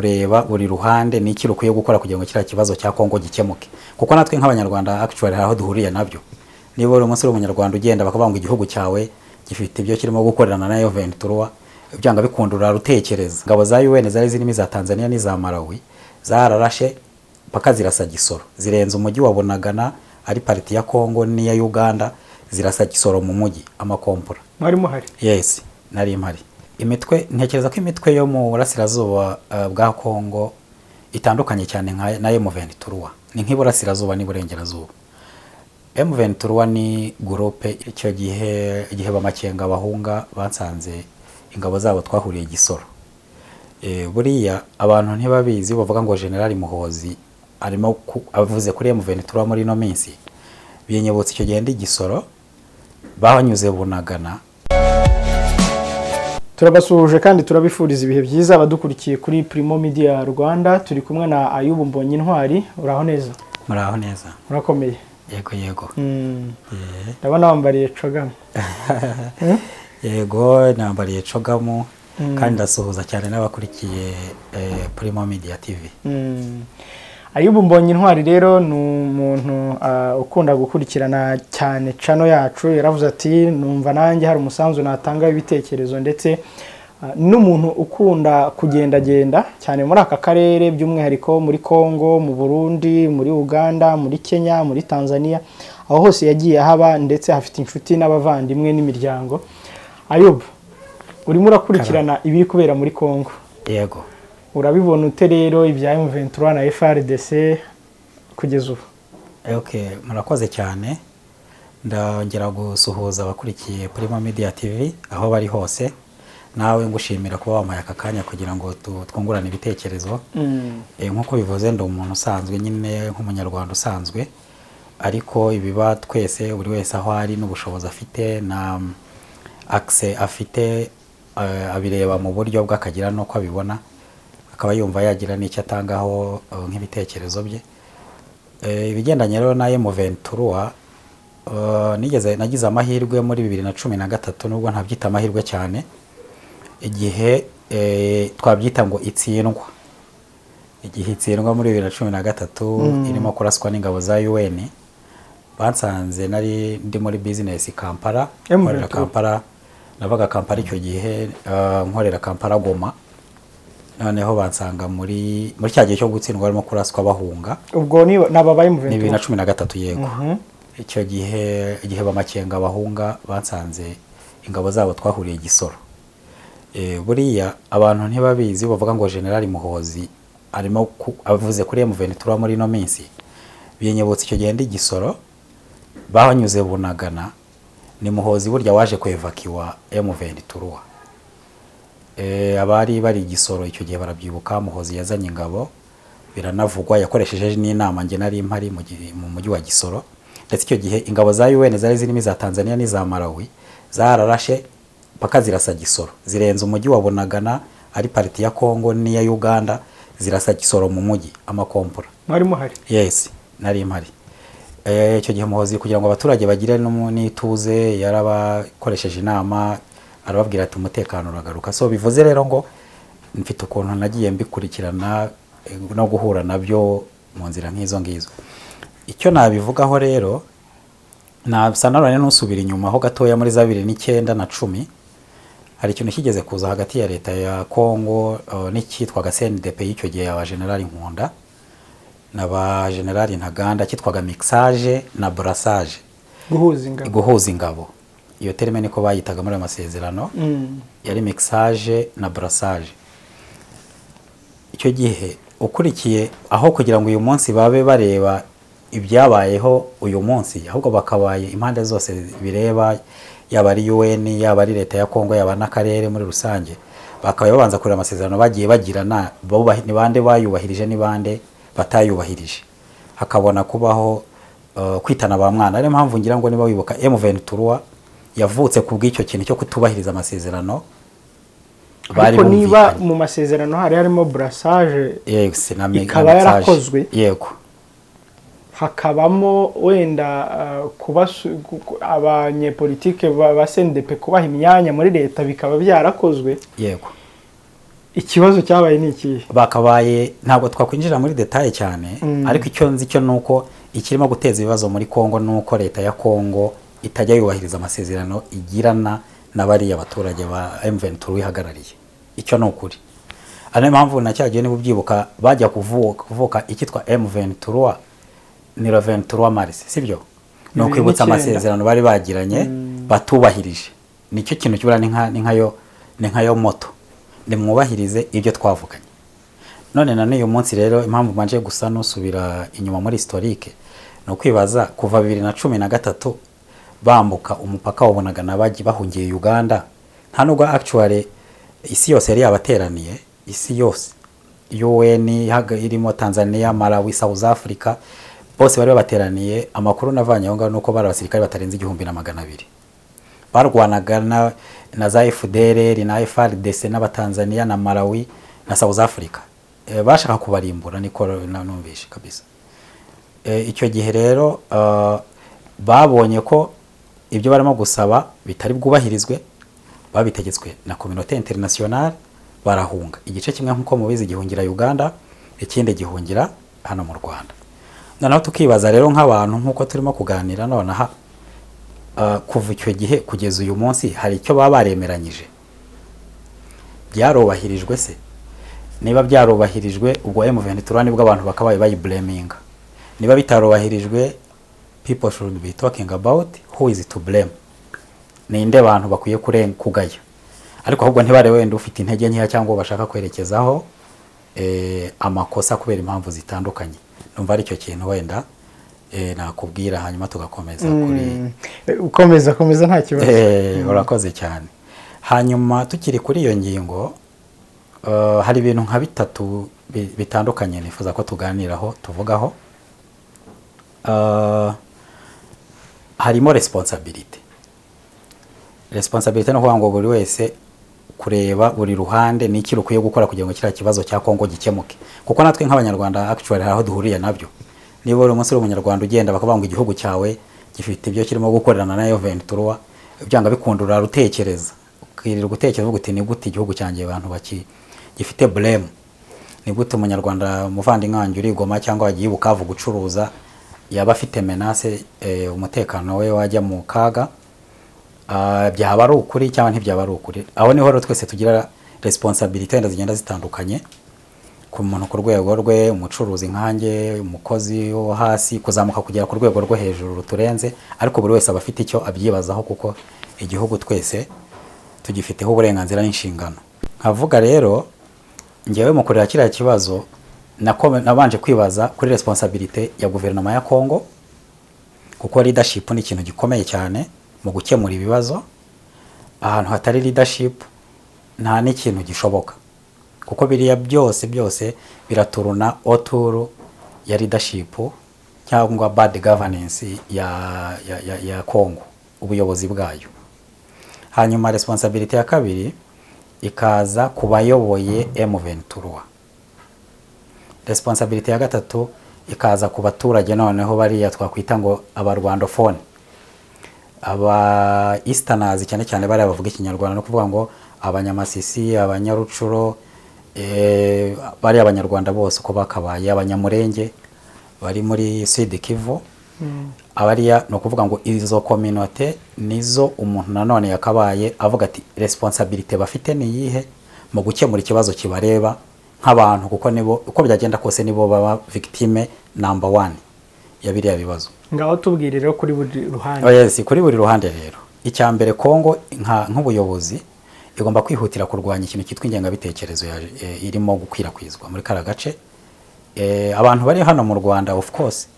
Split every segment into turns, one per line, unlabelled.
Kureba buri ruhande ni iki rukwiye gukora kugira ngo kiriya kibazo cya Kongo gikemuke, kuko natwe nk'Abanyarwanda actually hari aho duhuriye nabyo. Niba uri umunsi uri Umunyarwanda ugenda bakavuga ngo igihugu cyawe gifite ibyo kirimo gukorerana na M23, byanga bikunda urarutekereza. Ingabo za UN zari zirimo iza Tanzania n'iza Malawi zararashe paka zirasa Gisoro, zirenze umujyi wa Bunagana ari partie ya Kongo n'iya Uganda, zirasa Gisoro mu mujyi amakompora.
Mwari muhari?
Yes, nari mpari. Imitwe, ntekereza ko imitwe yo mu burasirazuba bwa Kongo itandukanye cyane nka na M23, ni nk'iburasirazuba n'iburengerazuba. M23 ni groupe. Icyo gihe, igihe bamakenga bahunga, basanze ingabo zabo twahuriye Gisoro. Buriya abantu ntibabizi, bavuga ngo General Muhozi arimo avuze kuri M23 muri ino minsi, binyibutsa icyo gihe ndi Gisoro banyuze Bunagana.
Turabasuhuje kandi turabifuriza ibihe byiza abadukurikiye kuri Primo Media Rwanda. Turi kumwe na Ayubu Mbonyintwari. Uraho neza?
Muraho neza.
Murakomeye?
Yego.
Ndabona wambariye CHOGM.
Yego, nambariye CHOGM kandi ndasuhuza cyane n'abakurikiye Primo Media TV.
Ayubu Mbonyintwari rero ni umuntu ukunda gukurikirana cyane channel yacu. Yaravuze ati: "Numva nanjye hari umusanzu natanga w'ibitekerezo." Ndetse n'umuntu ukunda kugendagenda cyane muri aka karere, by'umwihariko muri Congo, mu Burundi, muri Uganda, muri Kenya, muri Tanzania, aho hose yagiye ahaba, ndetse hafite inshuti n'abavandimwe n'imiryango. Ayubu, urimo urakurikirana ibiri kubera muri Congo?
Yego.
Urabibona ute rero ibya M23 na FARDC kugeza ubu?
Okay, murakoze cyane. Ndongera gusuhuza abakurikiye Primo Media TV aho bari hose, nawe ngushimira kuba wampaye aka kanya kugira ngo twungurane ibitekerezo. Nk'uko bivuze, ndi umuntu usanzwe nyine, nk'Umunyarwanda usanzwe, ariko ibiba twese, buri wese aho ari n'ubushobozi afite na accès afite, abireba mu buryo bw'akagira n'uko abibona, akaba yumva yagira n'icyo atangaho nk'ibitekerezo bye. Ibigendanye rero na M23, nigeze nagize amahirwe muri 2013, nubwo ntabyita amahirwe cyane, igihe twabyita ngo itsindwa, igihe itsindwa muri 2013 irimo kuraswa n'ingabo za UN, bansanze nari ndi muri business Kampala.
M23.
Nkorera Kampala, navaga Kampala icyo gihe, nkorera Kampala Goma. Noneho bansanga muri cya gihe cyo gutsindwa, barimo kuraswa bahunga.
Ubwo ni aba
Ni bibiri na
M23?
13, yego. Icyo gihe, igihe bamakenga bahunga, bansanze ingabo zabo twahuriye Gisoro. Buriya abantu ntibabizi, bavuga ngo General Muhozi arimo avuze kuri M23 muri ino minsi, binyibutsa icyo gihe ndi Gisoro banyuze Bunagana. Ni Muhozi burya waje kwevakiwa M23. Abari bari Gisoro icyo gihe barabyibuka. Muhozi yazanye ingabo, biranavugwa, yakoresheje n'inama, njye nari mpari mu mujyi wa Gisoro. Ndetse icyo gihe ingabo za UN zari zirimo iza Tanzania n'iza Malawi zararashe paka zirasa Gisoro, zirenze umujyi wa Bunagana ari partie ya Kongo n'iya Uganda, zirasa Gisoro mu mujyi amakompora.
Mwari muhari?
Yes, nari mpari. Icyo gihe Muhozi, kugira ngo abaturage bagire n'ituze, yarabakoresheje inama, arababwira ati: "Umutekano uragaruka." So bivuze rero ngo mfite ukuntu nagiye mbikurikirana, no guhura nabyo mu nzira nk'izo ngizo. Icyo nabivugaho rero, nasa nanone nusubira inyuma ho gatoya muri za 2009 na 10, hari ikintu kigeze kuza hagati ya leta ya Congo n'icyitwaga CNDP y'icyo gihe, aba General Nkunda na ba General Ntaganda, cyitwaga mixage na brassage.
Guhuza ingabo.
Guhuza ingabo, iyo terme niko bayitaga muri ayo masezerano. Yari mixage na brassage. Icyo gihe ukurikiye aho kugira ngo uyu munsi babe bareba ibyabayeho uyu munsi, ahubwo bakabaye impande zose bireba, yaba ari UN, yaba ari leta ya Kongo, yaba n'akarere muri rusange, bakabaye babanza kureba amasezerano bagiye bagirana, ni bande bayubahirije, ni bande batayubahirije, hakabona kubaho kwitana ba mwana. Ariyo mpamvu ngira ngo niba wibuka, M23 yavutse ku bw'icyo kintu cyo kutubahiriza amasezerano bari
Ariko niba
bumvikanye.
mu masezerano hari harimo brassage,
Yes, na
ikaba
na mixage.
yarakozwe.
Yego.
Hakabamo wenda abanyepolitike ba CNDP kubaha imyanya muri leta, bikaba byarakozwe.
Yego.
Ikibazo cyabaye ni ikihe?
Bakabaye, ntabwo twakwinjira muri détails cyane, ariko icyo nzi cyo ni uko ikirimo guteza ibibazo muri Kongo ni uko leta ya Kongo itajya yubahiriza amasezerano igirana na bariya baturage ba M23 ihagarariye. Icyo ni ukuri. Ari nayo mpamvu na cya gihe, niba ubyibuka, bajya kuvuka icyitwa M23 ni le 23 mars, sibyo? Ni ukwibutsa
2009.
amasezerano bari bagiranye batubahirije. Nicyo kintu kibura, ni nkayo moto: nimwubahirize ibyo twavuganye. None na n'uyu munsi rero, impamvu mbanje gusa nusubira inyuma muri historique ni ukwibaza kuva 2013 bambuka umupaka, wabonaga n'abajyi bahungiye Uganda. Nta nubwo actually isi yose yari yabateraniye, isi yose, UN irimo Tanzania, Malawi, South Africa, bose bari babateraniye. Amakuru navanye aho ngaho nuko bari abasirikare batarenze 1200 barwanaga na za FDLR na FARDC n'Abatanzania na Malawi na South Africa. Bashaka kubarimbura, niko numvishe kabisa. Icyo gihe rero babonye ko ibyo barimo gusaba bitari bwubahirizwe, babitegetswe na communauté internationale, barahunga. Igice kimwe, nk'uko mubizi, gihungira Uganda, ikindi gihungira hano mu Rwanda. Noneho tukibaza rero nk'abantu, nk'uko turimo kuganira nonaha, kuva icyo gihe kugeza uyu munsi hari icyo baba baremeranyije? Byarubahirijwe se? Niba byarubahirijwe, ubwo M23 nibwo abantu bakabaye bayiblaminga. Niba bitarubahirijwe, people should be talking about who is to blame, ninde abantu bakwiye kugaya, ariko ahubwo ntibarebe wenda ufite intege nkeya cyangwa uwo bashaka kwerekezaho amakosa kubera impamvu zitandukanye. Numva ari icyo kintu wenda nakubwira, hanyuma tugakomeza kuri
Ukomeza, komeza, nta kibazo.
Urakoze cyane. Hanyuma tukiri kuri iyo ngingo, hari ibintu nka bitatu bitandukanye nifuza ko tuganiraho, tuvugaho. Harimo responsibility. Responsibility ni ukuvuga ngo buri wese kureba buri ruhande ni iki rukwiye gukora kugira ngo kiriya kibazo cya Kongo gikemuke, kuko natwe nk'Abanyarwanda actually hari aho duhuriye nabyo. Niba uri umunsi uri Umunyarwanda ugenda bakavuga ngo igihugu cyawe gifite ibyo kirimo gukorerana na M23, byanga bikunda urarutekereza, ukirirwa utekereza uvuga uti: "Ni gute igihugu cyanjye abantu baki gifite blame? Ni gute Umunyarwanda umuvandimwe wanjye uri i Goma cyangwa wagiye i Bukavu gucuruza yaba afite menace, umutekano we wajya mu kaga?" Byaba ari ukuri cyangwa ntibyaba ari ukuri? Aho niho rero twese tugira responsabilité wenda zigenda zitandukanye, ku muntu ku rwego rwe, umucuruzi nkanjye, umukozi wo hasi, kuzamuka kugera ku rwego rwo hejuru ruturenze. Ariko buri wese aba afite icyo abyibazaho, kuko igihugu twese tugifiteho uburenganzira n'inshingano. Nkavuga rero, ngewe mu kureba kiriya kibazo nabanje kwibaza kuri responsabilité ya guverinoma ya Congo, kuko leadership ni ikintu gikomeye cyane mu gukemura ibibazo. Ahantu hatari leadership nta n'ikintu gishoboka, kuko biriya byose byose biraturuna autour ya leadership cyangwa bad governance ya Congo, ubuyobozi bwayo. Hanyuma responsibility ya kabiri ikaza ku bayoboye M23. Responsibility ya gatatu ikaza ku baturage, noneho bariya twakwita ngo Abarwandophone, aba Easterners, cyane cyane bariya bavuga Ikinyarwanda, no kuvuga ngo Abanyamasisi, Abanyarucuro, bariya Abanyarwanda bose uko bakabaye, Abanyamurenge bari muri Sud Kivu. Abariya ni ukuvuga ngo izo communauté nizo umuntu nanone yakabaye avuga ati: "Responsabilité bafite ni iyihe mu gukemura ikibazo kibareba nk'abantu?" Kuko nibo, uko byagenda kose, nibo baba victime number one ya biriya bibazo.
Ngaho tubwire rero kuri buri ruhande.
Oh yes, kuri buri ruhande rero, icya mbere, Kongo nk'ubuyobozi igomba kwihutira kurwanya ikintu cyitwa ingengabitekerezo irimo gukwirakwizwa muri kara gace. Abantu bari hano mu Rwanda, of course,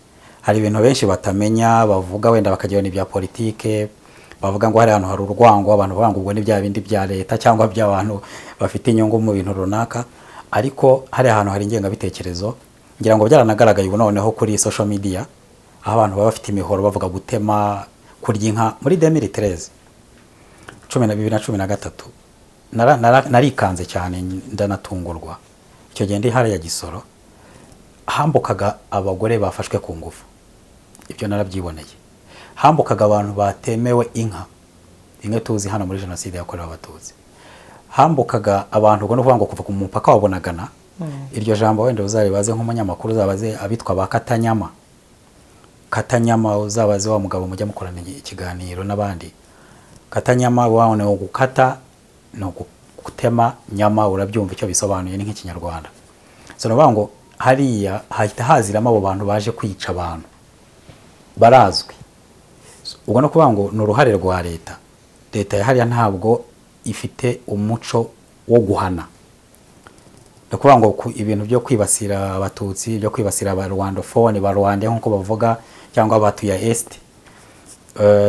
hari ibintu benshi batamenya, bavuga wenda bakagira n'ibya politike, bavuga ngo hari ahantu hari urwango, abantu bavuga ngo ubwo ni bya bindi bya leta cyangwa by'abantu bafite inyungu mu bintu runaka. Ariko hari ahantu hari ingengabitekerezo, ngira ngo byaranagaragaye ubu noneho kuri social media, aho abantu baba bafite imihoro bavuga gutema, kurya inka. Muri 2013, 2013, narikanze cyane, ndanatungurwa. Icyo gihe ndi hariya Gisoro, hambukaga abagore bafashwe ku ngufu, ibyo narabyiboneye. Hambukaga abantu batemewe inka, imwe tuzi hano muri Jenoside yakorewe Abatutsi. Hambukaga abantu, ubwo ni ukuvuga ngo kuva ku mupaka wa Bunagana. Iryo jambo wenda uzaribaze nk'umunyamakuru, uzabaze abitwa ba Katanyama. Katanyama, uzabaze wa mugabo mujya mukorana ikiganiro n'abandi. Katanyama wawe ni ugukata, ni ugutema nyama, urabyumva icyo bisobanuye, ni nk'Ikinyarwanda. So ni ukuvuga ngo hariya hahita haziramo abo bantu baje kwica abantu, barazwi. Ubwo no kuvuga ngo ni uruhare rwa leta. Leta ya hariya ntabwo ifite umuco wo guhana. Ni ukuvuga ngo ibintu byo kwibasira Abatutsi, byo kwibasira Abarwandofone, ba Rwanda nk'uko bavuga, cyangwa abatuye Est,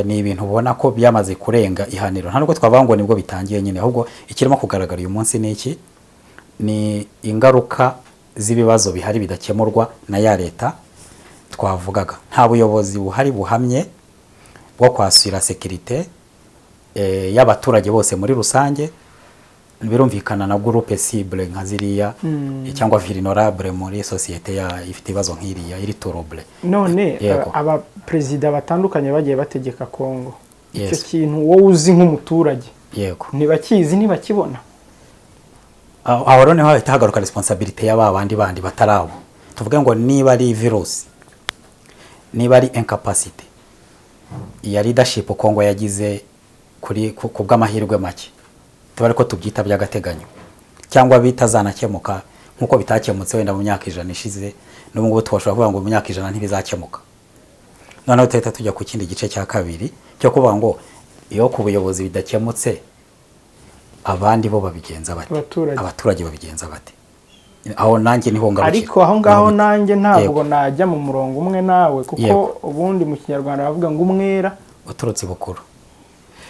ni ibintu ubona ko byamaze kurenga ihaniro. Nta nubwo twavuga ngo nibwo bitangiye nyine, ahubwo ikirimo kugaragara uyu munsi ni iki? Ni ingaruka z'ibibazo bihari bidakemurwa na ya leta twavugaga. Nta buyobozi buhari buhamye bwo kwasura sécurité y'abaturage bose muri rusange. Birumvikana na groupe cible nka ziriya cyangwa vulnerable muri société ya ifite ibibazo nk'iriya iri trouble.
None
Yego.
abaperezida batandukanye bagiye bategeka Kongo, icyo kintu wowe uzi nk'umuturage, ntibakizi, ntibakibona?
Aho rero niho hahita hagaruka responsabilité y'aba bandi bandi batari abo. Tuvuge ngo niba ari virusi, niba ari incapacité ya leadership Kongo yagize kuri ku bw'amahirwe make, tuba ariko tubyita by'agateganyo, cyangwa bitazanakemuka nk'uko bitakemutse wenda mu myaka 100 ishize, n'ubu ngubu twashobora kuvuga ngo mu myaka 100 ntibizakemuka. Noneho tuhita tujya ku kindi gice cya kabiri cyo kuvuga ngo iyo ku buyobozi bidakemutse, abandi bo babigenza bate?
Abaturage.
Abaturage babigenza bate? Aho nanjye niho ngarukira.
Ariko aho ngaho
Niho
nanjye ntabwo najya mu murongo umwe nawe, kuko ubundi mu Kinyarwanda bavuga ngo umwera
uturutse bukuru.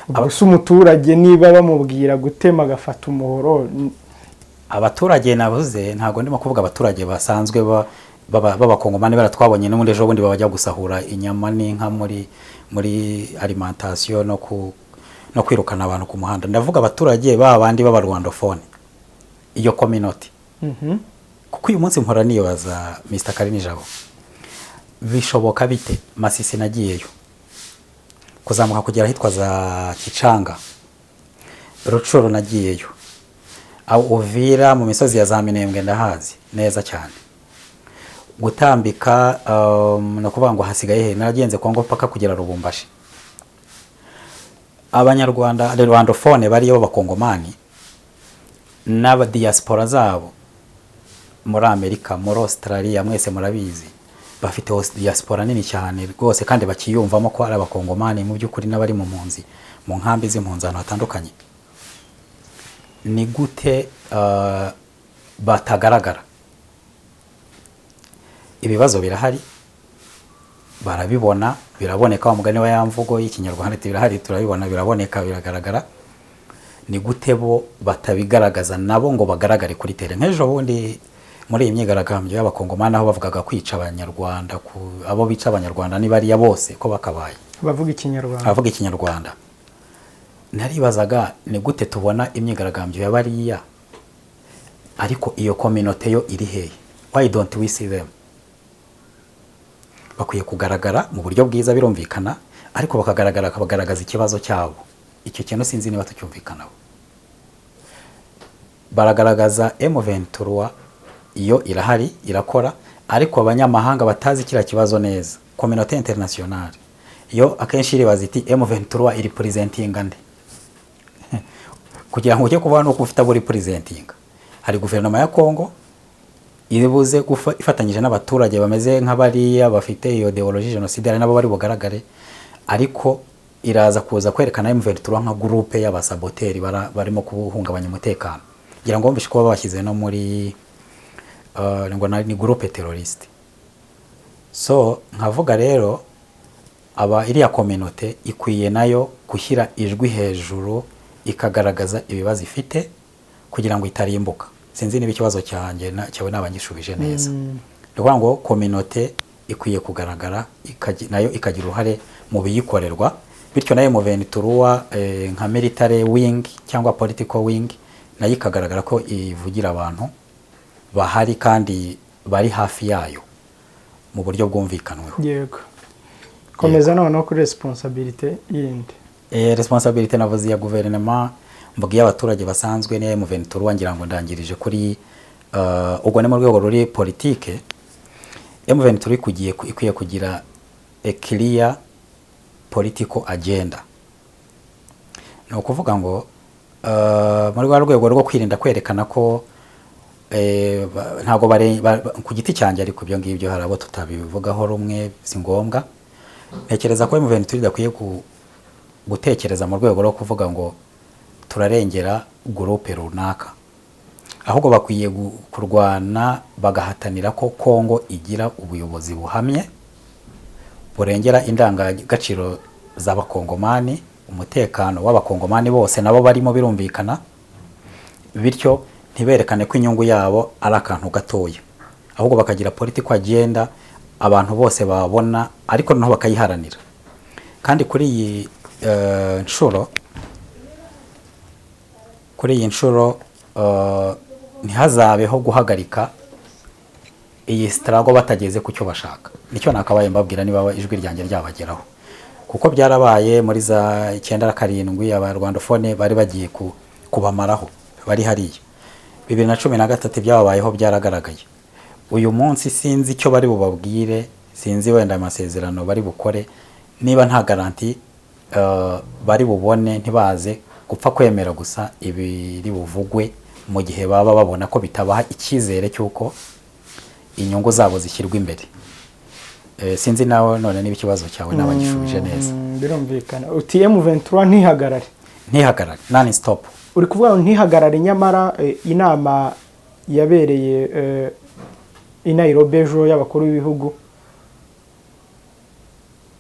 Ubwo se umuturage niba bamubwira gutema agafata umuhoro
Abaturage nabuze, ntabwo ndimo kuvuga abaturage basanzwe b'Abakongomani baratwabonye n'ubundi ejo bundi babajya gusahura inyama n'inka muri alimentation no kwirukana abantu ku muhanda. Ndavuga abaturage ba bandi b'Abarwandofone, iyo community. Kuko uyu munsi mpora nibaza, Mr Karinijabo, bishoboka bite? Masisi nagiyeyo, kuzamuka kugera ahitwa za Kicanga, Rucuru nagiyeyo, aho Uvira mu misozi ya za Minembwe ndahazi neza cyane. Gutambika, ni ukuvuga ngo hasigaye he? Naragenze Kongo paka kugera Lubumbashi. Abanyarwanda rwandofone bariyo b'Abakongomani n'abadiaspora zabo muri Amerika, muri Australia, mwese murabizi, bafite diaspora nini cyane rwose, kandi bakiyumvamo ko ari Abakongomani mu by'ukuri, n'abari mu mpunzi, mu nkambi z'impunzi ahantu hatandukanye. Ni gute batagaragara? Ibibazo birahari, barabibona, biraboneka. Wa mugani wa ya mvugo y'Ikinyarwanda ati birahari, turabibona, biraboneka, biragaragara. Ni gute bo batabigaragaza nabo ngo bagaragare kuri terrain? Nk'ejo bundi muri iyi myigaragambyo y'Abakongomani, aho bavugaga kwica Abanyarwanda, abo bica Abanyarwanda ni bariya bose ko bakabaye
bavuga Ikinyarwanda.
Abavuga Ikinyarwanda. Naribazaga, ni gute tubona imyigaragambyo ya bariya, ariko iyo communauté yo iri hehe? Why don't we see them? Bakwiye kugaragara mu buryo bwiza, birumvikana, ariko bakagaragara bakagaragaza ikibazo cyabo. Icyo kintu sinzi niba tucyumvikanaho. Baragaragaza M23, iyo irahari, irakora, ariko abanyamahanga batazi kiriya kibazo neza, communauté internationale, yo akenshi iribaza iti M23 iri presentinga nde? Kugira ngo ujye kuvuga nuko ufite abo uri presentinga. Hari guverinoma ya Congo iribuze ifatanyije n'abaturage bameze nk'abariya bafite iyo idéologie génocidaire, nabo bari bugaragare, ariko iraza kuza kwerekana M23 nka groupe y'abasaboteri barimo kuhungabanya umutekano. Ngira ngo wumvishe kuba bashyize no muri ngo ni groupe terroriste. So nkavuga rero, aba iriya communauté ikwiye nayo gushyira ijwi hejuru, ikagaragaza ibibazo ifite kugira ngo itarimbuka. Sinzi niba ikibazo cyanjye cyawe naba ngishubije neza. Ni ukuvuga ngo communauté ikwiye kugaragara, nayo ikagira uruhare mu biyikorerwa, bityo nayo M23 nka military wing cyangwa political wing nayo ikagaragara ko ivugira abantu bahari kandi bari hafi yayo mu buryo bwumvikanweho.
Yego, komeza noneho kuri responsabilité yindi.
Responsabilité navuze ya guverinoma. Mvuga iy'abaturage basanzwe n'iya M23. Ngira ngo ndangirije kuri ubwo ni mu rwego ruri politike. M23 ikwiye kugira a clear political agenda. Ni ukuvuga ngo muri rwa rwego rwo kwirinda kwerekana ko ntabwo ku giti cyanjye, ariko ibyo ngibyo hari abo tutabivugaho rumwe, si ngombwa. Ntekereza ko M23 idakwiye gutekereza mu rwego rwo kuvuga ngo turarengera groupe runaka, ahubwo bakwiye kurwana bagahatanira ko Kongo igira ubuyobozi buhamye burengera indangagaciro z'Abakongomani, umutekano w'Abakongomani bose nabo barimo, birumvikana. Bityo ntiberekane ko inyungu yabo ari akantu gatoya, ahubwo bakagira political agenda abantu bose babona, ariko noneho bakayiharanira. Kandi kuri iyi nshuro ntihazabeho guhagarika iyi struggle batageze ku cyo bashaka. Nicyo nakabaye mbabwira niba ijwi ryanjye ryabageraho, kuko byarabaye muri za 97, Abarwandophone bari bagiye kubamaraho bari hariya. 2013 ibyababayeho byaragaragaye. Uyu munsi sinzi icyo bari bubabwire, sinzi wenda amasezerano bari bukore niba nta garantie bari bubone. Ntibaze gupfa kwemera gusa ibiri buvugwe mu gihe baba babona ko bitabaha icyizere cy'uko inyungu zabo zishyirwa imbere. Sinzi nawe none niba ikibazo cyawe nabagishubije neza.
Birumvikana. Uti M23 ntihagarare.
Ntihagarare, non stop.
Uri kuvuga ngo ntihagarare, nyamara inama yabereye i Nairobi ejo y'abakuru b'ibihugu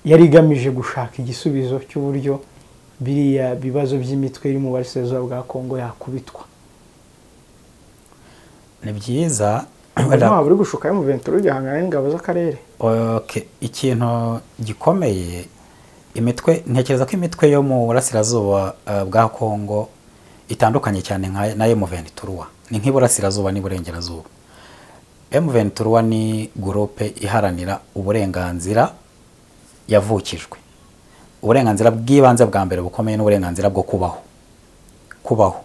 yari igamije gushaka igisubizo cy'uburyo biriya bibazo by'imitwe iri mu burasirazuba bwa Kongo yakubitwa.
Ni byiza.
Ntabwo uri gushuka M23 igahangana n'ingabo z'akarere?
Okay. Ikintu gikomeye, imitwe, ntekereza ko imitwe yo mu burasirazuba bwa Kongo itandukanye cyane nka na M23. Ni nk'iburasirazuba n'iburengerazuba. M23 ni groupe iharanira uburenganzira yavukijwe, uburenganzira bw'ibanze bwa mbere bukomeye n'uburenganzira bwo kubaho.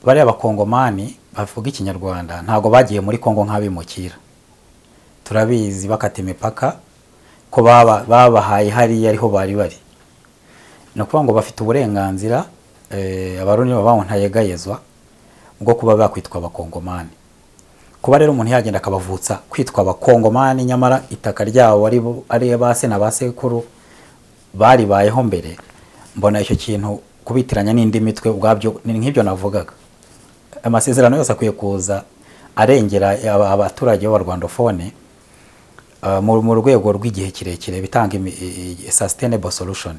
Bariya Bakongomani bavuga Ikinyarwanda ntabwo bagiye muri Kongo nk'abimukira. Turabizi, bakata imipaka ko babahaye hariya ariho bari bari. Ni ukuvuga ngo bafite uburenganzira, Abarundi baba ntayegayezwa, bwo kuba bakwitwa Abakongomani. Kuba rero umuntu yagenda akabavutsa kwitwa Abakongomani nyamara itaka ryabo ari ba se na ba sekuru baribayeho mbere, mbona icyo kintu kubitiranya n'indi mitwe ubwabyo ni nk'ibyo navugaga. Amasezerano yose akwiye kuza arengera abaturage b'Abarwandophone mu rwego rw'igihe kirekire, bitanga sustainable solution,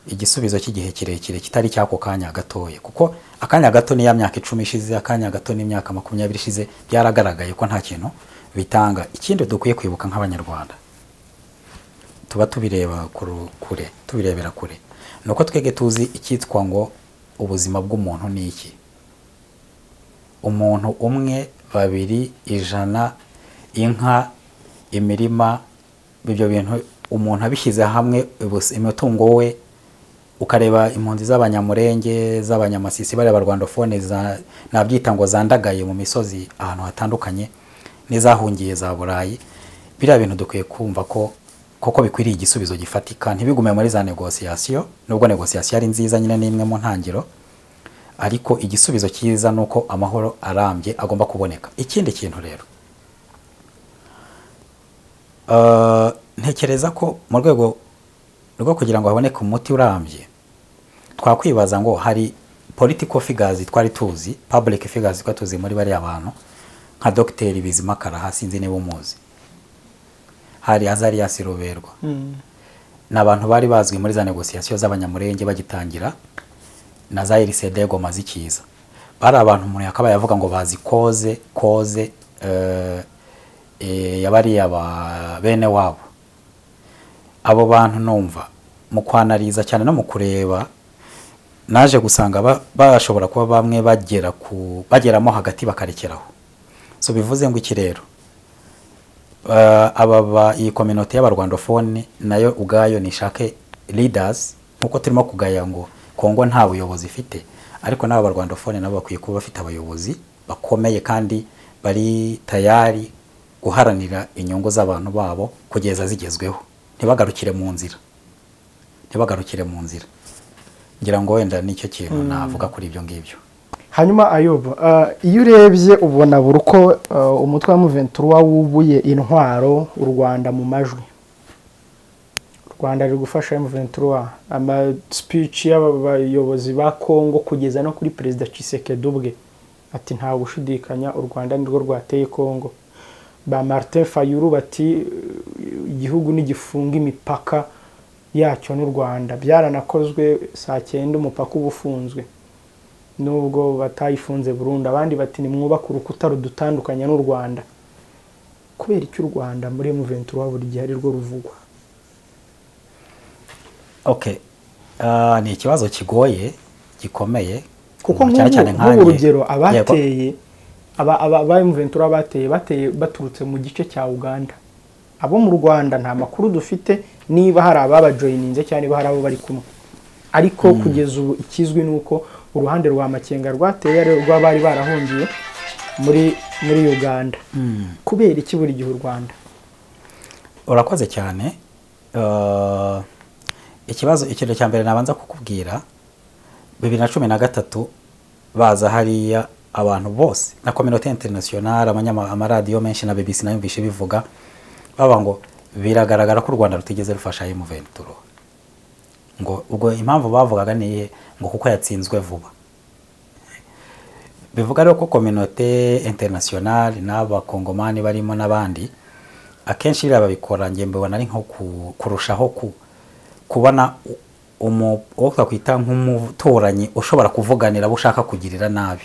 igisubizo cy'igihe kirekire kitari cy'ako kanya gatoya, kuko akanya gato ni ya myaka 10 ishize, akanya gato ni imyaka 20 ishize, byaragaragaye ko nta kintu bitanga. Ikindi dukwiye kwibuka nk'Abanyarwanda tuba tubireba kure, tubirebera kure, ni uko twebwe tuzi icyitwa ngo ubuzima bw'umuntu ni iki. Umuntu umwe, babiri, 100, inka, imirima, ibyo bintu umuntu abishyize hamwe, imitungo we, ukareba impunzi z'Abanyamurenge, z'Abanyamasisi, bariya Barwandophone nabyita ngo zandagaye mu misozi ahantu hatandukanye n'izahungiye za Burayi, biriya bintu dukwiye kumva ko koko bikwiriye igisubizo gifatika, ntibigume muri za négociation. Nubwo négociation ari nziza nyine, ni imwe mu ntangiro, ariko igisubizo cyiza ni uko amahoro arambye agomba kuboneka. Ikindi kintu rero, ntekereza ko mu rwego rwo kugira ngo haboneke umuti urambye, twakwibaza ngo hari political figures twari tuzi, public figures twari tuzi muri bariya bantu, nka Dr Bizima Karaha, sinzi niba umuzi, hari Azarias Ruberwa. Ni abantu bari bazwi muri za négociation z'Abanyamurenge bagitangira na za RCD Goma zikiza. Bari abantu umuntu yakabaye avuga ngo bazi cause yabariya ba bene wabo. Abo bantu numva mu kwanariza cyane no mu kureba, naje gusanga bashobora kuba bamwe bagera ku bageramo hagati bakarekeraho. So bivuze ngo iki rero? Aba iyi communauté y'Abarwandophone nayo ubwayo nishake leaders, nkuko turimo kugaya ngo Kongo nta buyobozi ifite, ariko n'aba barwandophone nabo bakwiye kuba bafite abayobozi bakomeye kandi bari tayari guharanira inyungu z'abantu babo kugeza zigezweho, ntibagarukire mu nzira, ntibagarukire mu nzira. Ngira ngo wenda nicyo kintu navuga kuri ibyo ngibyo.
Hanyuma Ayubu, iyo urebye ubona buri uko umutwe wa M23 wubuye intwaro, u Rwanda mu majwi, u Rwanda ruri gufasha M23, ama speech y'abayobozi ba Congo kugeza no kuri Perezida Tshisekedi ubwe ati: "Nta gushidikanya, u Rwanda nirwo rwateye Congo." Ba Martin Fayulu bati: "Igihugu nigifunga imipaka yacyo n'u Rwanda." Byaranakozwe, saa 9 umupaka uba ufunzwe nubwo batayifunze burundu. Abandi bati: "Nimwubake urukuta rudutandukanya n'u Rwanda." Kubera icyo u Rwanda muri M23 buri gihe ari rwo ruvugwa?
Okay. Ni ikibazo kigoye, gikomeye.
Kuko
cyane cyane
nk'ubu
nkanjye.
urugero,
Yego.
abateye aba M23 bateye baturutse mu gice cya Uganda. Abo mu Rwanda nta makuru dufite niba hari ababajoyininze cyangwa niba hari abo bari kumwe, ariko kugeza ubu ikizwi ni uko uruhande rwa Makenga rwateye ari rw'abari barahungiye muri Uganda. Kubera iki buri gihe u Rwanda?
Urakoze cyane. Ikibazo, ikintu cya mbere nabanza kukubwira, 2013 baza hariya, abantu bose na communauté internationale, amaradiyo menshi na BBC nayumvishe bivuga, baba ngo biragaragara ko u Rwanda rutigeze rufasha M23. Ngo ubwo impamvu bavugaga ni iyihe? Ngo kuko yatsinzwe vuba. Bivuga rero ko communauté internationale n'abakongomani barimo n'abandi, akenshi biriya babikora, njye mbibona ari nko kurushaho kubona uwo twakwita nk'umuturanyi ushobora kuvuganira abo ushaka kugirira nabi.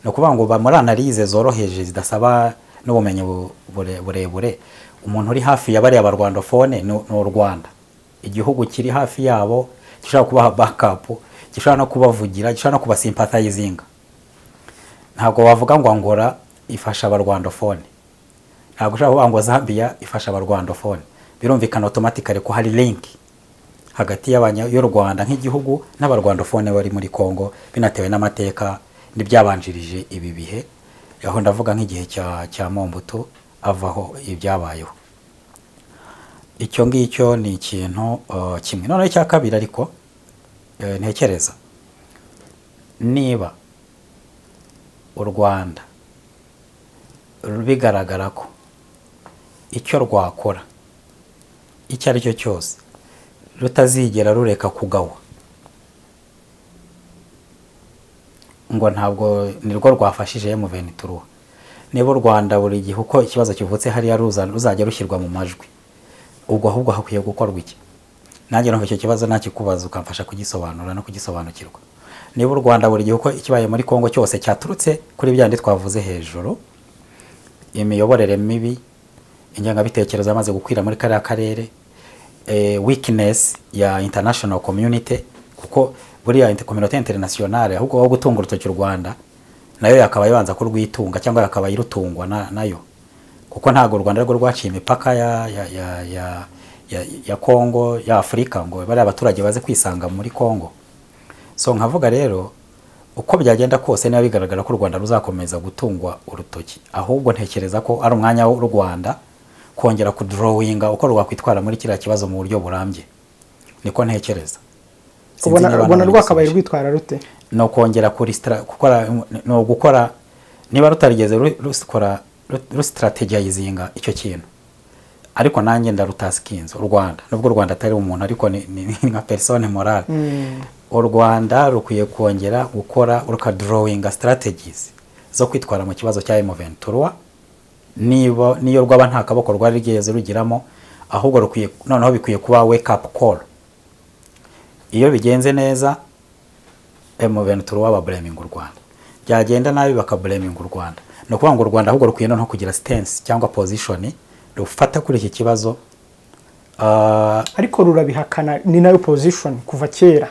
Ni ukuvuga ngo muri analyse zoroheje zidasaba n'ubumenyi burebure, umuntu uri hafi ya bariya barwandophone ni u Rwanda, igihugu kiri hafi yabo gishobora kubaha backup, gishobora no kubavugira, gishobora no kubasympathizinga. Ntabwo wavuga ngo Angola ifasha abarwandophone, ntabwo ushobora kuvuga ngo Zambia ifasha abarwandophone. Birumvikana automatically ko hari link hagati y'u Rwanda nk'igihugu n'abarwandophone bari muri Congo, binatewe n'amateka n'ibyabanjirije ibi bihe, aho ndavuga nk'igihe cya Mobutu avaho, ibyabayeho. Icyo ngicyo ni ikintu kimwe. Noneho icya kabiri ariko, ntekereza niba u Rwanda bigaragara ko icyo rwakora icyo ari cyo cyose rutazigera rureka kugawa ngo ntabwo nirwo rwafashije M23, niba u Rwanda buri gihe uko ikibazo kivutse hariya ruzajya rushyirwa mu majwi, ubwo ahubwo hakwiye gukorwa iki? Nanjye numva icyo kibazo nakikubaza ukamfasha kugisobanura no kugisobanukirwa. Niba u Rwanda buri gihe uko ikibaye muri Kongo cyose cyaturutse kuri bya bindi twavuze hejuru, imiyoborere mibi, ingengabitekerezo yamaze gukwira muri kariya karere, weakness ya international community, kuko buriya communauté internationale ahubwo aho gutunga urutoki u Rwanda, nayo yakaba ibanza kurwitunga cyangwa yakaba irutungwa nayo, kuko ntabwo u Rwanda rwo rwaciye imipaka ya Kongo, ya Afurika, ngo bariya abaturage baze kwisanga muri Kongo. So nkavuga rero, uko byagenda kose, niba bigaragara ko u Rwanda ruzakomeza gutungwa urutoki, ahubwo ntekereza ko ari umwanya w'u Rwanda kongera kudrawinga uko rwakwitwara muri kiriya kibazo mu buryo burambye. Niko ntekereza. Sinzi
Ubona
niba
ubona rwakabaye
nabisubije.
rwitwara rute?
Ni ukongera gukora, ni ugukora niba rutarigeze rukora rustrategizinga icyo kintu. Ariko nanjye ndarutaskinze u Rwanda, nubwo u Rwanda atari umuntu, ariko ni nka personne morale. U Rwanda rukwiye kongera gukora, rukadrawinga strategies zo kwitwara mu kibazo cya M23, niba niyo rwaba nta kaboko rwari rwigeze rugiramo. Ahubwo rukwiye noneho, bikwiye kuba wake up call. Iyo bigenze neza, M23 bablaminga u Rwanda, byagenda nabi bakablaminga u Rwanda. Ni ukuvuga ngo u Rwanda ahubwo rukwiye noneho kugira stance cyangwa position rufata kuri iki kibazo.
Ariko rurabihakana, ni nayo position kuva kera,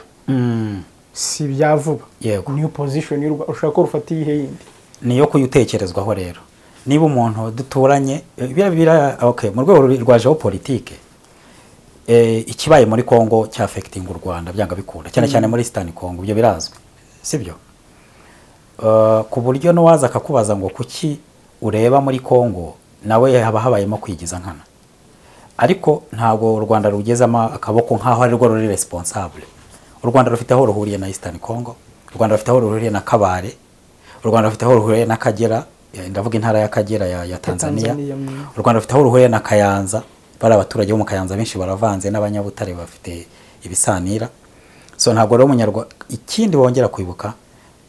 si ibya vuba.
Yego.
Niyo position y'u Rwanda. Ushaka ko rufata iyihe yindi?
Niyo kuyutekerezwaho rero. Niba umuntu duturanye bira, okay, mu rwego rwa géopolitique. Ikibaye muri Congo cyaffectinga u Rwanda byanga bikunda, cyane cyane muri Eastern Congo, ibyo birazwi, sibyo? Ku buryo n'uwaza akakubaza ngo kuki ureba muri Congo, nawe haba habayemo kwigiza nkana. Ariko ntabwo u Rwanda rugezamo akaboko nk'aho ari rwo ruri responsable. U Rwanda rufite aho ruhuriye na Eastern Congo, u Rwanda rufite aho ruhuriye na Kabare, u Rwanda rufite aho ruhuriye n'Akagera, ndavuga intara y'Akagera ya Tanzania.
Tanzania.
U Rwanda rufite aho ruhuriye na Kayanza, bari abaturage bo mu Kayanza benshi baravanze n'Abanyabutare, bafite ibisanira. So ntabwo rero umunyarwanda, ikindi wongera kwibuka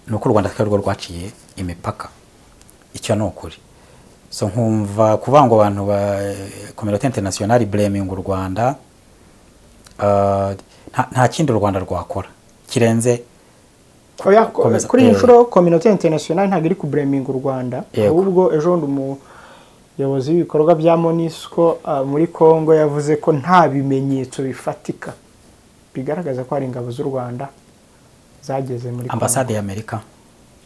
ni uko u Rwanda atari rwo rwaciye imipaka, icyo ni ukuri. So nkumva kuvuga ngo abantu ba communauté internationale blaming u Rwanda, nta kindi u Rwanda rwakora kirenze
Oya, kuri iyi nshuro communauté internationale ntabwo iri kublaminga u Rwanda. Ahubwo ejo bundi umuyobozi w'ibikorwa bya MONUSCO muri Congo yavuze ko nta bimenyetso bifatika bigaragaza ko hari ingabo z'u Rwanda zageze muri Congo.
Ambasade y'Amerika.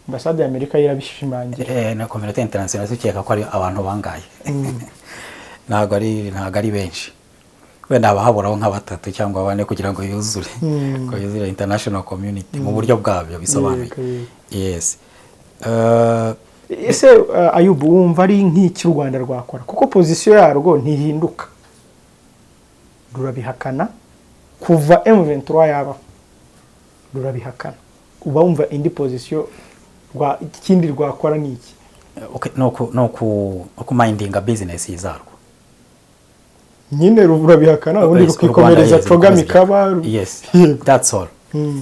Ambasade y'Amerika yo irabishimangira.
Na communauté internationale tukeka ko ari abantu bangaye? Ntabwo ari benshi, wenda haba haburaho nka batatu cyangwa bane kugira ngo yuzure, ngo yuzure international community mu buryo bwabyo bisobanuye.
Yego.
Yes.
Ese Ayubu, wumva ari nk'iki u Rwanda rwakora? Kuko position yarwo ntihinduka, rurabihakana kuva M23 yabaho, rurabihakana. Uba wumva indi position ikindi rwakora ni iki?
Okay, no ku mindinga business zarwo.
Nyine rurabihakana, ubundi
Yes, u Rwanda,
rukikomereza
yes,
CHOGM
rukomeza
ikaba.
Yes.
Yego.
That's all.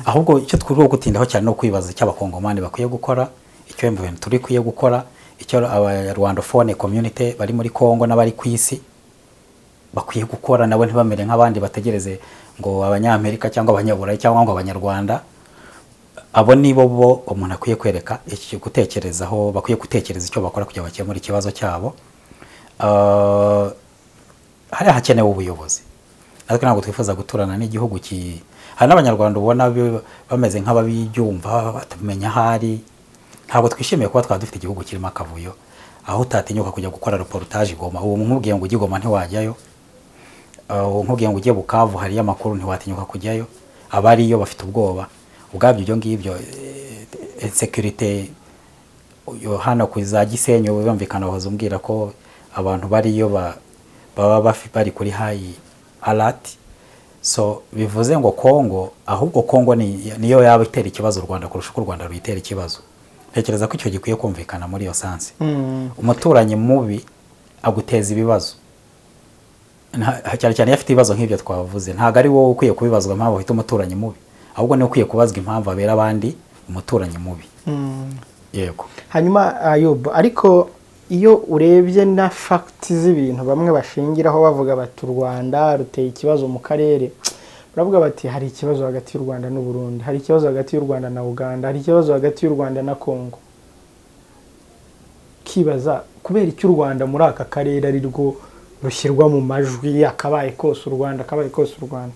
Ahubwo icyo twiriwe gutindaho cyane no kwibaza icyo Abakongomani bakwiye gukora, icyo M23 ikwiye gukora, icyo aba Rwandophone community bari muri Congo n'abari ku isi bakwiye gukora, nabo ntibamere nk'abandi bategereze ngo Abanyamerika cyangwa Abanyaburayi cyangwa ngo Abanyarwanda. Abo nibo bo umuntu akwiye kwereka iki gutekerezaho, bakwiye gutekereza icyo bakora kugira ngo bakemure ikibazo cyabo. Hariya hakenewe ubuyobozi. Natwe ntabwo twifuza guturana n'igihugu ki hari n'Abanyarwanda ubona bameze nk'ababibyumva batamenya aho ari. Ntabwo twishimiye kuba twaba dufite igihugu kirimo akavuyo, aho utatinyuka kujya gukora reportage i Goma. Ubu nkubwiye ngo ujye i Goma ntiwajyayo. Ubu nkubwiye ngo ujye Bukavu hariyo amakuru ntiwatinyuka kujyayo, abariyo bafite ubwoba. Ubwabyo ibyo ngibyo, insécurité yo hano ku za Gisenyi birumvikana, wahoze umbwira ko abantu bariyo baba bari kuri high alert. So bivuze ngo Kongo, ahubwo Kongo niyo yaba itera ikibazo u Rwanda kurusha uko u Rwanda ruyitera ikibazo. Ntekereza ko icyo gikwiye kumvikana muri iyo sens. Umuturanyi mubi aguteza ibibazo. Cyane cyane iyo afite ibibazo nk'ibyo twavuze, ntabwo ari wowe ukwiye kubibazwa impamvu ufite umuturanyi mubi, ahubwo niwe ukwiye kubazwa impamvu abera abandi umuturanyi mubi. Yego.
Hanyuma Ayubu, ariko iyo urebye na facts z'ibintu bamwe bashingiraho bavuga bati u Rwanda ruteye ikibazo mu karere, baravuga bati hari ikibazo hagati y'u Rwanda n'u Burundi, hari ikibazo hagati y'u Rwanda na Uganda, hari ikibazo hagati y'u Rwanda na Congo. Kibaza kubera icyo u Rwanda muri aka karere ari rwo rushyirwa mu majwi, akabaye kose u Rwanda, akabaye kose u Rwanda.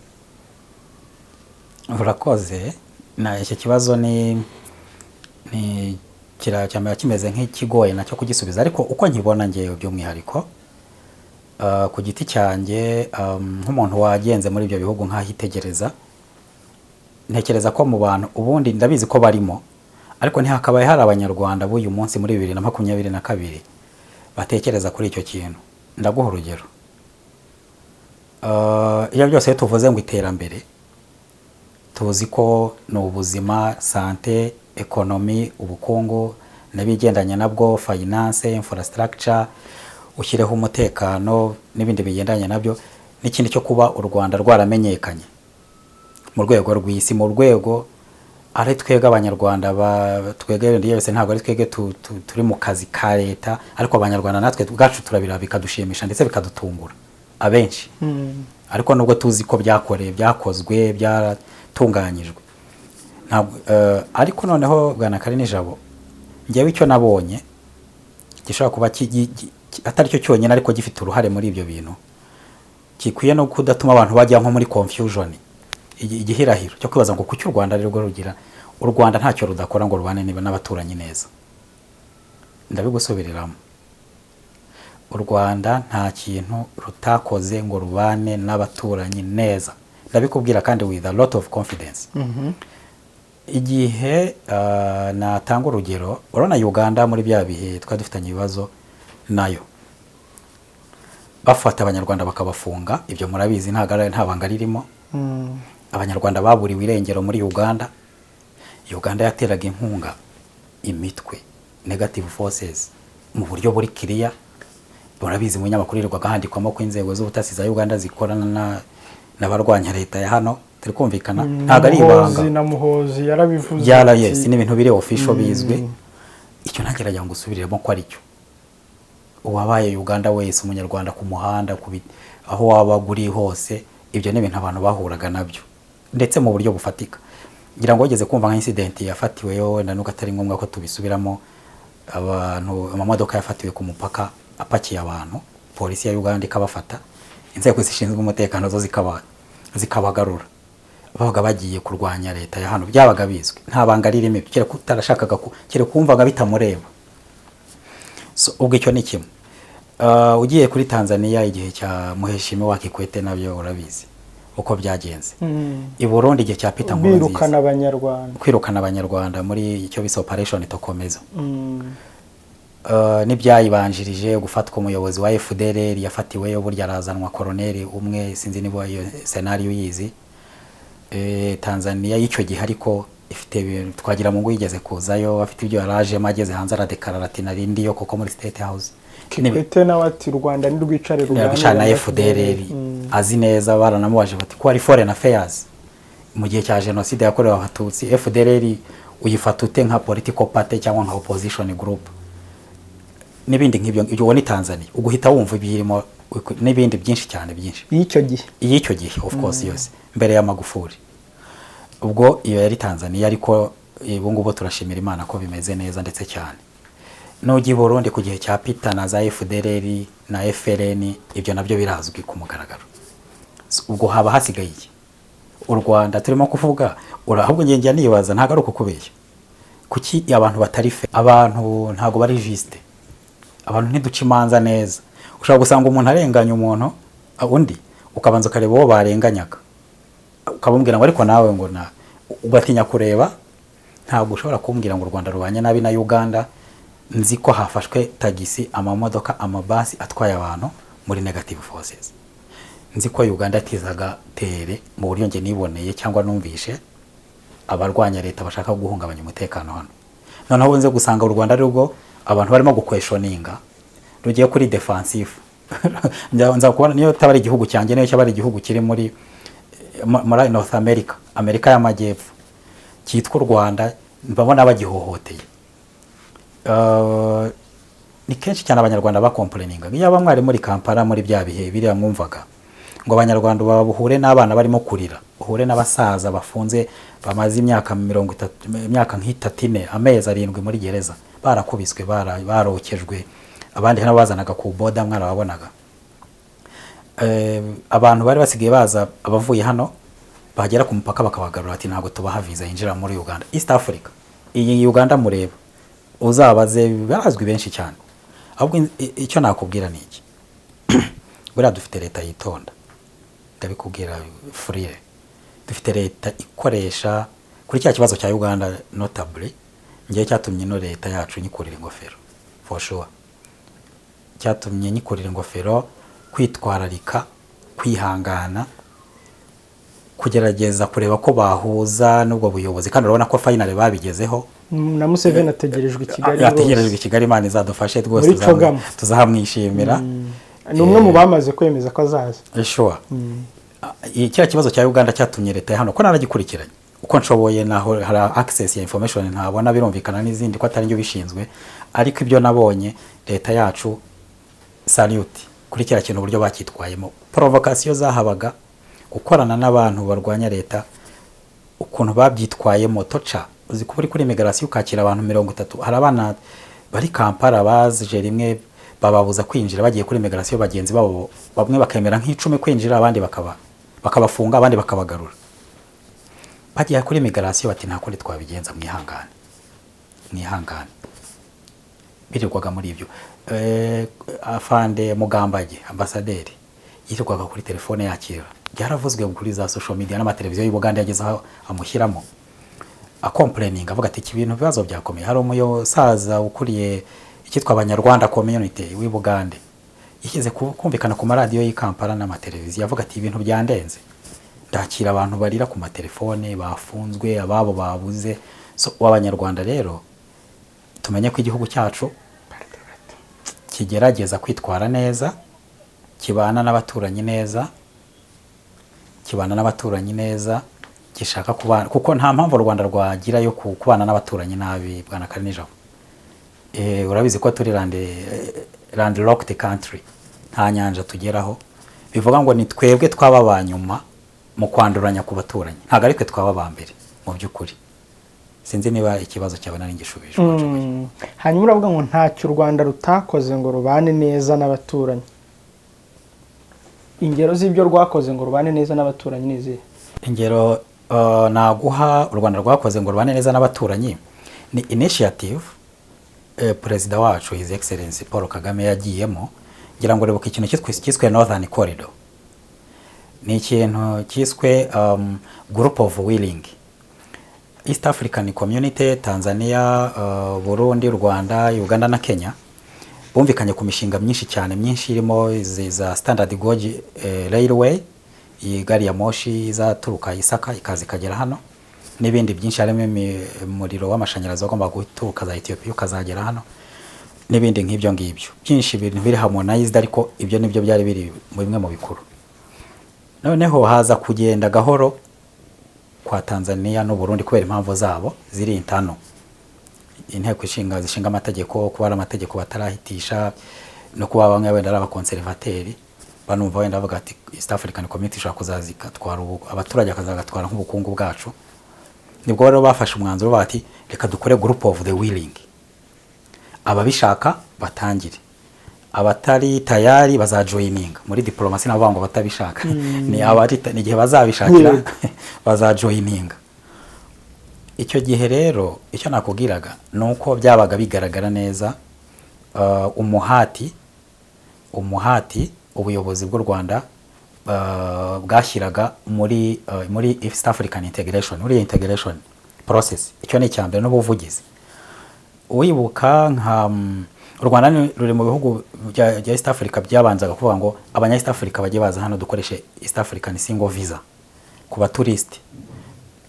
Urakoze. Na icyo kibazo ni cyamera kimeze nk'ikigoye nacyo kugisubiza, ariko uko nkibona ngewe by'umwihariko, ku giti cyanjye, nk'umuntu wagenze muri ibyo bihugu nk'ahitegereza, ntekereza ko mu bantu ubundi ndabizi ko barimo, ariko ntihakabaye hari Abanyarwanda b'uyu munsi muri 2022 batekereza kuri icyo kintu. Ndaguha urugero. Iyo byose iyo tuvuze ngo iterambere, tuzi ko ni ubuzima, santé, économie, ubukungu n'ibigendanye nabwo, finance, infrastructure, ushyireho umutekano n'ibindi bigendanye nabyo, n'ikindi cyo kuba u Rwanda rwaramenyekanye mu rwego rw'isi, mu rwego ari twebwe Abanyarwanda twebwe wese, ntabwo ari twebwe turi mu kazi ka leta, ariko Abanyarwanda natwe ubwacu turabira bikadushimisha ndetse bikadutungura abenshi. Ariko nubwo tuzi ko byakoreye, byakozwe, byaratunganyijwe, ntabwo ariko noneho bwana Karinijabo, njyewe icyo nabonye gishobora kuba atari cyo cyonyine ariko gifite uruhare muri ibyo bintu, gikwiye no kudatuma abantu bajya nko muri confusion, igihirahiro cyo kwibaza ngo kuki u Rwanda ari rwo rugira. U Rwanda ntacyo rudakora ngo rubane niba n'abaturanyi neza. Ndabigusubiriramo. U Rwanda nta kintu rutakoze ngo rubane n'abaturanyi neza. Ndabikubwira kandi with a lot of confidence. Igihe natanga urugero, urabona Uganda muri bya bihe twari dufitanye ibibazo nayo, bafata Abanyarwanda bakabafunga, ibyo murabizi, nta banga ririmo. Abanyarwanda baburiwe irengero muri Uganda. Uganda yateraga inkunga imitwe, negative forces, mu buryo buri kiriya. Murabizi, mu binyamakuru yirirwaga handikwamo ko inzego z'ubutasi za Uganda zikorana n'abarwanya leta ya hano. Turi kumvikana? Ntabwo ari ibanga.
Muhozi na Muhozi yarabivuze.
Byara
ati-
Yes, ni ibintu biri official, bizwi. Icyo ntageragira ngo usubiremo ko ari cyo. Uwabaye Uganda wese, Umunyarwanda ku muhanda, aho waba uri hose, ibyo ni ibintu abantu bahuraga nabyo ndetse mu buryo bufatika. Ngira ngo wigeze kumva nka incident yafatiweyo, wenda nubwo atari ngombwa ko tubisubiramo, abantu, amamodoka yafatiwe ku mupaka apakiye abantu, polisi ya Uganda ikabafata, inzego zishinzwe umutekano zo zikabagarura, babaga bagiye kurwanya leta ya hano. Byabaga bizwi, nta banga ririmo ibyo, kereka utarashakaga kereka wumvaga bitamureba. So, ubwo icyo ni kimwe. Ugiye kuri Tanzania igihe cya Muheshimiwa Kikwete, nabyo urabizi uko byagenze. I Burundi igihe cya Peter
Birukana
Nkurunziza,
Abanyarwanda.
Kwirukana Abanyarwanda muri icyo bise Operation Tokomeza. N'ibyayibanjirije, gufatwa umuyobozi wa FDLR yafatiweyo, burya arazanwa, koroneri umwe, sinzi niba iyo scenario uyizi. Tanzania y'icyo gihe ariko ifite ibintu, twagira ngo yigeze kuzayo afite ibyo yarajemo, ageze hanze aradekarara ati nari ndiyo koko muri State House.
Kikwete nawe ati u Rwanda nirwicare
Ruganira na FDLR. Azi neza, baranamubaje bati ko ari foreign affairs mu gihe cya jenoside yakorewe Abatutsi, FDLR uyifata ute nka political party cyangwa nka opposition group, n'ibindi nk'ibyo. Ibyo uwo ni Tanzania, uguhita wumva ibirimo n'ibindi byinshi cyane, byinshi.
Y'icyo gihe.
Y'icyo gihe, of course, yose mbere ya Magufuli. Ubwo iyo yari Tanzania, ariko ubu ngubu turashimira Imana ko bimeze neza ndetse cyane. Nujya i Burundi ku gihe cya Peter na za FDLR na FLN, ibyo nabyo birazwi ku mugaragaro. So, ubwo haba hasigaye iki? U Rwanda turimo kuvuga, ahubwo njye njya nibaza, ntabwo ari ukukubeshya, kuki abantu batari fe, abantu ntabwo bari juste, abantu ntiduca imanza neza. Ushobora gusanga umuntu arenganya umuntu undi, ukabanza ukareba uwo barenganyaga, ukamubwira ngo ariko nawe ngo na ugatinya kureba. Ntabwo ushobora kumbwira ngo u Rwanda rubanye nabi na Uganda, nzi ko hafashwe tagisi, amamodoka, amabasi atwaye abantu muri negative forces. Nzi ko Uganda yatizaga tere mu buryo njye niboneye cyangwa numvishe abarwanya leta bashaka guhungabanya umutekano hano. Noneho nze gusanga u Rwanda ari rwo abantu barimo guquestioninga, rugiye kuri defensive. Nza kubona niyo taba ari igihugu cyanjye, niyo cyaba ari igihugu kiri muri North America, Amerika y'Amajyepfo, cyitwa u Rwanda, mbabona bagihohoteye. Ni kenshi cyane Abanyarwanda bacomplaininga. Iyo mwari muri Kampala muri bya bihe biriya, mwumvaga ngo Abanyarwanda babuhure n'abana barimo kurira, uhure n'abasaza bafunze bamaze imyaka 30, imyaka nk'itatu, ine, amezi 7 muri gereza, barakubiswe, barokejwe, abandi nabo bazanaga ku boda, mwarababonaga. Abantu bari basigaye baza, abavuye hano bagera ku mupaka bakabagarura, ati ntabwo tubaha visa yinjira muri Uganda. East Africa, iyi Uganda mureba, uzabaze, barazwi benshi cyane. Ahubwo icyo nakubwira ni iki: buriya dufite leta yitonda, ndabikubwira furire. Dufite leta ikoresha kuri cya kibazo cya Uganda notably. Ngewe cyatumye ino leta yacu nyikurira ingofero, for sure, cyatumye nyikurira ingofero, kwitwararika, kwihangana, kugerageza kureba ko bahuza n'ubwo buyobozi, kandi urabona ko finally babigezeho.
Na Museveni ategerejwe i Kigali.
Ategerejwe i
Rwose.
Kigali. Imana izadufashe rwose.
Muri CHOGM.
Tuzahamwishimira.
Ni umwe mu bamaze kwemeza ko azaza.
Sure. Kiriya kibazo cya Uganda cyatumye leta ya hano, ko naragikurikiranye uko nshoboye, naho hari access ya information ntabona, birumvikana, n'izindi ko atari njye ubishinzwe, ariko ibyo nabonye, leta yacu, salute kuri kiriya kintu, uburyo bacyitwayemo, provocation zahabaga, gukorana n'abantu barwanya leta, ukuntu babyitwayemo. Toca uzi kuba uri kuri immigration ukakira abantu 30, hari abana bari Kampala baje rimwe bababuza kwinjira, bagiye kuri immigration bagenzi babo bamwe bakemera nk'icumi kwinjira, abandi bakaba bakabafunga, abandi bakabagarura. Bagiye kuri immigration bati nta kundi twabigenza, mwihangane, mwihangane. Birirwaga muri ibyo. Afande Mugambage, ambasaderi, yirirwaga kuri telefone yakira. Byaravuzwe kuri za social media n'amateleviziyo y'Ubugande yageze aho amushyiramo acomplaininga, avuga ati: "Iki bintu, ibibazo byakomeye." Hari umusaza ukuriye icyitwa Abanyarwanda Community w'i Bugande, yigeze kumvikana ku maradiyo y'i Kampala n'amateleviziyo avuga ati: "Ibintu byandenze, ndakira abantu barira ku matelefone, bafunzwe, ababo babuze." So Abanyarwanda rero tumenye ko igihugu cyacu kigerageza kwitwara neza, kibana n'abaturanyi neza, kibana n'abaturanyi neza, gishaka kubana, kuko nta mpamvu u Rwanda rwagira yo kubana n'abaturanyi nabi. Bwana Karinijabo, urabizi ko turi landlocked country, nta nyanja tugeraho. Bivuga ngo ni twebwe twaba ba nyuma mu kwanduranya ku baturanyi, ntabwo ari twe twaba ba mbere mu by'ukuri. Sinzi niba ikibazo cyawe nari ngishubije uko nshoboye.
Hanyuma uravuga ngo ntacyo u Rwanda rutakoze ngo rubane neza n'abaturanyi. Ingero z'ibyo rwakoze ngo rubane neza n'abaturanyi ni izihe?
Ingero naguha u Rwanda rwakoze ngo rubane neza n'abaturanyi ni initiative perezida wacu, His Excellency Paul Kagame, yagiyemo. Ngira ngo uribuka ikintu cyiswe Northern Corridor, ni ikintu cyiswe Group of Willing, East African Community, Tanzania, Burundi, Rwanda, Uganda na Kenya, bumvikanye ku mishinga myinshi cyane, myinshi, irimo izi za Standard Gauge Railway, iyi gari ya moshi izaturuka Isaka ikaza ikagera hano, n'ibindi byinshi, harimo umuriro w'amashanyarazi wagomba guturuka za Ethiopia ukazagera hano, n'ibindi nk'ibyo ngibyo byinshi, ibintu biri harmonized. Ariko ibyo nibyo byari biri mu bimwe mu bikuru. Noneho haza kugenda gahoro kwa Tanzania n'u Burundi kubera impamvu zabo ziri intano, inteko ishinga zishinga amategeko, kuba ari amategeko batarahitisha, no kuba bamwe wenda ari abakonservateri, banumva wenda bavuga ati: "East African Community ishobora kuzaza igatwara abaturage, bakazagatwara nk'ubukungu bwacu." Nibwo rero bafashe umwanzuro bati: "Reka dukore Group of the Willing, ababishaka batangire, abatari tayari bazajoininga." Muri diplomasi nabo ngo batabishaka ni abari, ni igihe bazabishakira bazajoininga. Icyo gihe rero icyo nakubwiraga ni uko byabaga bigaragara neza umuhati ubuyobozi bw'u Rwanda bwashyiraga muri East African integration, muri iyo integration process. Icyo ni icya mbere, n'ubuvugizi. Wibuka nka u Rwanda ruri mu bihugu bya East Africa byabanzaga kuvuga ngo abanya East Africa bajye baza hano, dukoreshe East African single visa ku batouriste.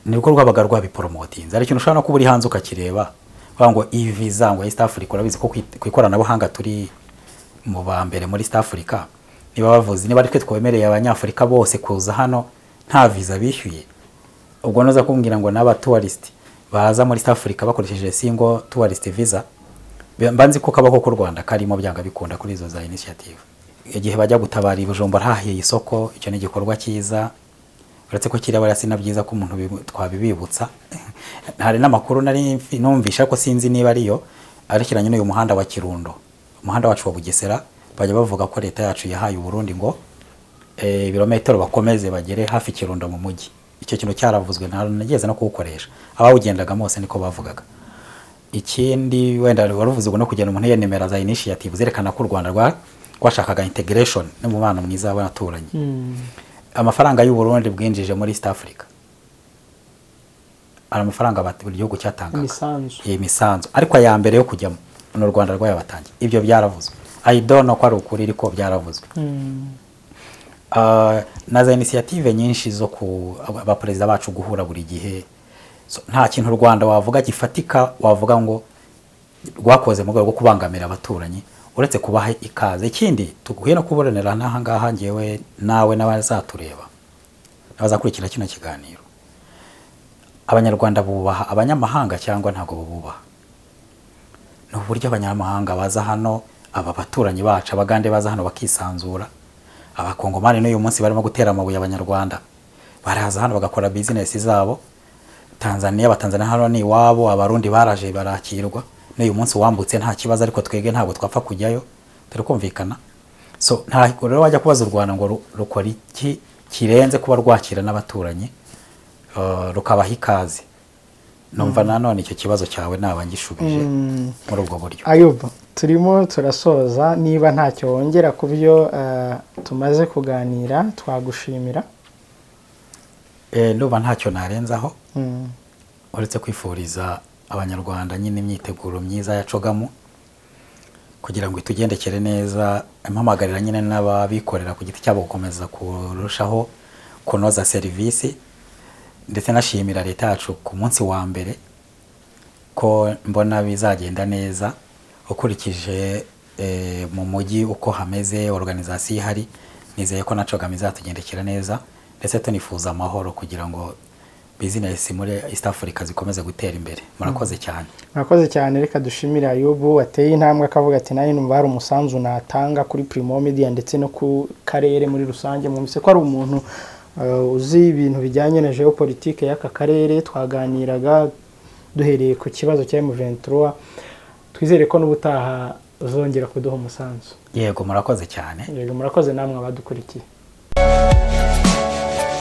Nibwo rwabaga rwabipromotinze. Hari ikintu ushobora no kuba uri hanze ukakireba, bavuga ngo iyi visa ngo East Africa. Urabizi ko ku ikoranabuhanga turi mu ba mbere muri East Africa. Niba bavuze, niba ari twe twemereye Abanyafurika bose kuza hano nta visa bishyuye, ubwo nuza kumbwira ngo n'aba tourist baza muri East Africa bakoresheje single tourist visa, mba nzi ko kabako k'u Rwanda karimo byanga bikunda kuri izo za initiative. Igihe bajya gutabara i Bujumbura hahiye isoko, icyo ni igikorwa cyiza, uretse ko kiriya bariya si na byiza ko umuntu twabibibutsa. Hari n'amakuru nari numvisha, ariko sinzi niba ariyo, arekeranye n'uyu muhanda wa Kirundo, umuhanda wacu wa Bugesera. Bajya bavuga ko leta yacu yahaye Uburundi ngo ibirometero bakomeze bagere hafi Kirundo mu mujyi. Icyo kintu cyaravuzwe, nta nageze no kuwukoresha, abawugendagamo bose niko bavugaga. Ikindi wenda waruvuze ngo no kugenda umuntu yenemera za initiative zerekana ko u Rwanda rwashakaga integration n'umubano mwiza w'abaturanyi. Amafaranga y'u Burundi bwinjije muri East Africa, ari amafaranga buri gihugu cyatangaga.
Imisanzu.
Iyi misanzu, ariko aya mbere yo kujyamo ni u Rwanda rwayabatangiye. Ibyo byaravuzwe. I don't know ko ari ukuri, ariko byaravuzwe. Na za initiative nyinshi zo ku abaperezida bacu guhura buri gihe. So, nta kintu u Rwanda wavuga gifatika, wavuga ngo rwakoze mu rwego rwo kubangamira abaturanyi, uretse kubaha ikaze. Ikindi dukwiye no kubonera n'aha ngaha, ngewe nawe n'abazatureba n'abazakurikira kino kiganiro: Abanyarwanda bubaha abanyamahanga cyangwa ntabwo babubaha? Ni uburyo abanyamahanga baza hano, aba baturanyi bacu, Abagande baza hano bakisanzura, Abakongomani n'uyu munsi barimo gutera amabuye Abanyarwanda, baraza hano bagakora bizinesi zabo. Tanzania, Abatanzania hano ni iwabo, Abarundi baraje barakirwa, n'uyu munsi wambutse nta kibazo, ariko twebwe ntabwo twapfa kujyayo. Turi kumvikana? So ntabwo rero wajya kubaza u Rwanda ngo rukora iki kirenze kuba rwakira n'abaturanyi, rukabaha ikaze. Numva nanone icyo kibazo cyawe naba ngishubije muri ubwo buryo.
Ayubu, turimo turasoza. Niba ntacyo wongera ku byo tumaze kuganira, twagushimira.
Ndumva ntacyo narenzaho uretse kwifuriza Abanyarwanda nyine imyiteguro myiza ya CHOGM kugira ngo itugendekere neza, impamagarira nyine n'ababikorera ku giti cyabo gukomeza kurushaho kunoza serivisi, ndetse nashimira leta yacu ku munsi wa mbere ko mbona bizagenda neza ukurikije mu mujyi uko hameze, organisation ihari. Nizeye ko na CHOGM izatugendekera neza, ndetse tunifuza amahoro kugira ngo bizinesi muri East Africa zikomeze gutera imbere. Murakoze cyane.
Murakoze cyane. Reka dushimire Ayubu wateye intambwe akavuga ati: "Nanjye numva hari umusanzu natanga kuri Primo Media ndetse no ku karere muri rusange." Mwumvise ko ari umuntu uzi ibintu bijyanye na geopolitique y'aka karere. Twaganiraga duhereye ku kibazo cya M23. Twizere ko n'ubutaha uzongera kuduha umusanzu.
Yego, murakoze cyane.
Yego, murakoze namwe abadukurikiye.